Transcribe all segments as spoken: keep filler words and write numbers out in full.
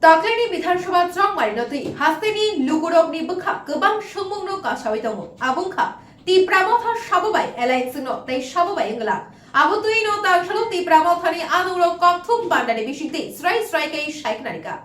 Taklini Bidhan Sabha chongmari no twi hasteni lukurokni bwkha kwbang swngmungno kasawi tongo. Abo wngkha Tipra Motha sabo bai alliance no tei sabo bai wngla. Abo twi no tangsalo Tipra Mothani adongrok kokthum bandani bisingtwi srai srai khe saikhnarikha.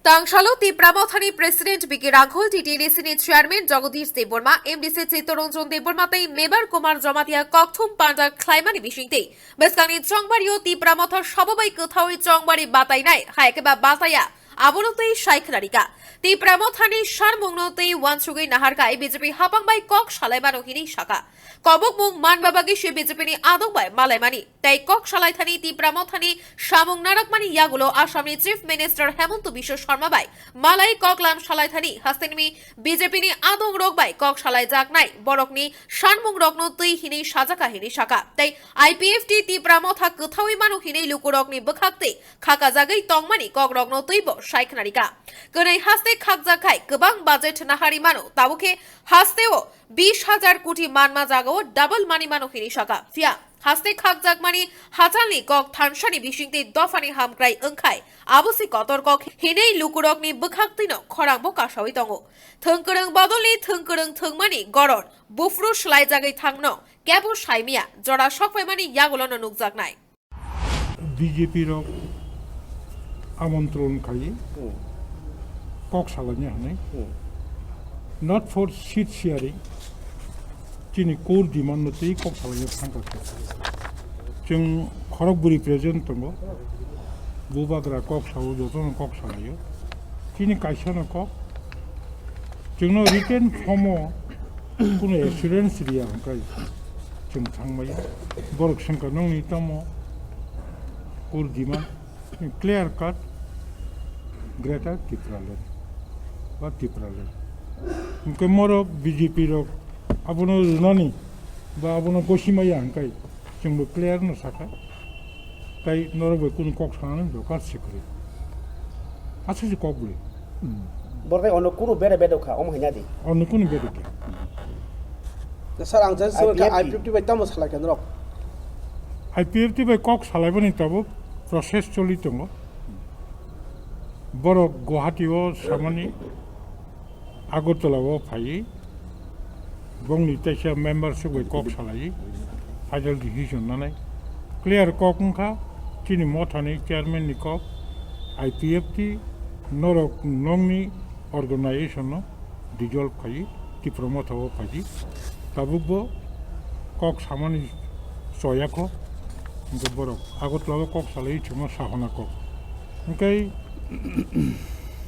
Tangsalo Tipra Mothani President B K Raghul, T T A D C ni Chairman Jagadish Debbarma, M D C Chittaranjan Debbarma tei Mebar Kumar Jamatia kokthum panda khlaimani bisingtwi bwskangni chongbario Tipra Motha sabo bai kwthawi chongmari batainai, hai khe ba bataya, abono twi saikhnarikha. Tipra Mothani sarmungno twi uansugwi naharkhai B J P hapang bai kok salaimano hinwi sakha. Kobokmung manba bagwi se B J P ni adong bai malaimani. Tei kok salaithani Tipra Mothani samung narakmani yagulo Assamni Chief Minister Hemanta Biswa Sarma bai malai koklam salaithani hasteni B J P ni adongrok bai kok salaijaknai borokni sanmungrokno twi hinwi sajaka hinwi saka. Tei I P F T Tipra Motha kwthawi mano hinwi lukurokni bwkhaktwi khakajagwi tongmani kokrokno twibo saikhnarikha. Kwnwi haste khakjak khai kwbang budget nahari mano, tabukhe hasteo bish hajar koti manma jagao double mani mano hinwi saka. Phiya haste khakjakmani hachalni kok thansani bisingtwi dophani hamkrai wngkhai, abo se kotor kok hinwi lukurokni bwkhaktwino khorangbo kasawi tongo. Thwngkwrwng bodolni thwngkwrwng thwngmani goron buphuru swlaijagwi thangno kebo saimya, jora sokphaimani yagulono nukjaknai. B J P rok amontron khai Hmm. kok salaini hwnwi Hmm. not for seat sharing, chini core demand no twi kok salaini thangkha khe. Chwng khorok bwrwi present tongo, bubagra kok sao, jotono kok salaio. Chini kaisa no kok, chwngno written form o kunu assurance riya hwnkhai chwng thangmaya. Borok swngkha nongni tamo core demand. Clear cut, Greater Tipraland ba Tipraland. Hwnkhe morok B J P rok abono rwnani ba abono gosimaya hwnkhe chwngbo clear no sakha. Tai norok bai kunu kok sanani dorkar se kwrwi. Aswk se kok bwrwi. Borok tai ono kunu bere bedok kha, omo hai nadi. Ono kunu bedok kha. Sir, ang jani sir, I P F T. I P F T bai tamo salai kha norok? I P F T bai kok salaibani tabuk process choli tongo. Borok Guwahati o samani Agartala o phai, bongni teisa member swk bai kok salai, final decision nanai. Clear kok wngkha, chini mothani chairman ni kok, I P F T, norok nongni organization no dissolve khai Tipra Motha o phaidi. Tabuk bo kok samani choyakho, hwnkhe borok Agartala o kok salai chwngno sahona kok. Hwnkhe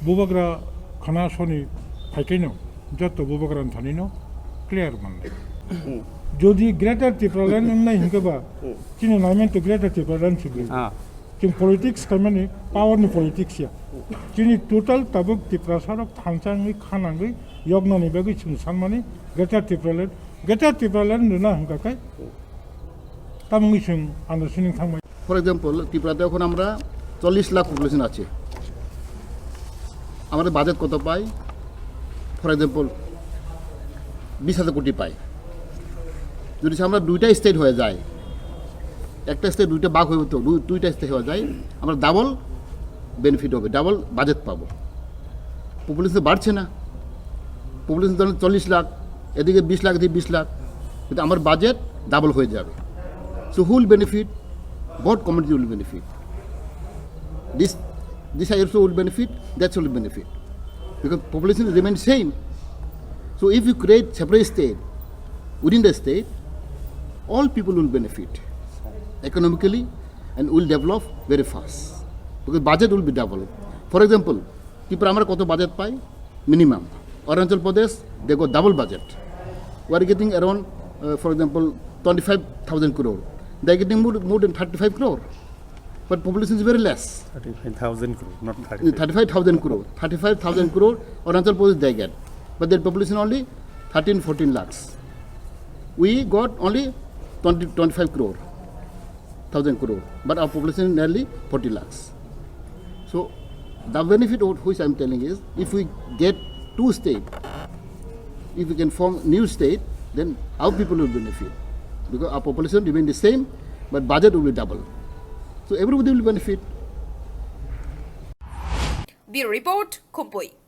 bubagra khana soni phaikaino joto bubagra thani no clear mannai. Jodi Greater Tipraland wngnai hwnkhe ba chini naiman to Greater Tipraland sibri. Ah. Chwng politics khaimani power ni politics ya. Chini total tabuk Tiprasa rok thansa wngwi kha nangwi yoknani bagwi chwng sanmani Greater Tipraland, Greater Tipraland rwna hwnkha khe tamungwi chwng understanding thangmani. For example, ত্রিপুরাতে এখন আমরা চল্লিশ লাখ পপুলেশন আছে, আমাদের বাজেট কত পাই? For example, বিশ হাজার কোটি পাই। যদি আমরা দুইটা স্টেট হয়ে যায়, একটা স্টেট দুইটা ভাগ হয়ে তো দুই- দুইটা স্টেট হয়ে যায়, আমরা ডাবল বেনিফিট হবে, ডাবল বাজেট পাবো। পপুলেশন বাড়ছে না, পপুলেশন ধরেন চল্লিশ লাখ, এদিকে বিশ লাখ, এদিকে বিশ লাখ, কিন্তু আমার বাজেট ডাবল হয়ে যাবে। So who will benefit? Both community will benefit. This this also will benefit, that will benefit, because population remains same. So if you create separate state within the state, all people will benefit economically and will develop very fast, because budget will be double. For example, Tripura আমরা কত বাজেট পাই? Minimum. Arunachal Pradesh, they got double budget. We are getting around, uh, for example, twenty-five thousand crore. They are getting more, more than thirty-five crore. But population is very less. Thirty-five thousand crore, not thirty-five. Thirty-five thousand crore. Thirty-five thousand crore Arunachal Pradesh they get. But their population only thirteen, fourteen lakhs. We got only twenty, twenty-five crore, thousand crore. But our population is nearly forty lakhs. So the benefit of which I'm telling is, if we get two state, if we can form new state, then our people will benefit, because our population remain the same, but budget will be double. So everybody will benefit. Bureau Report, Khumpui.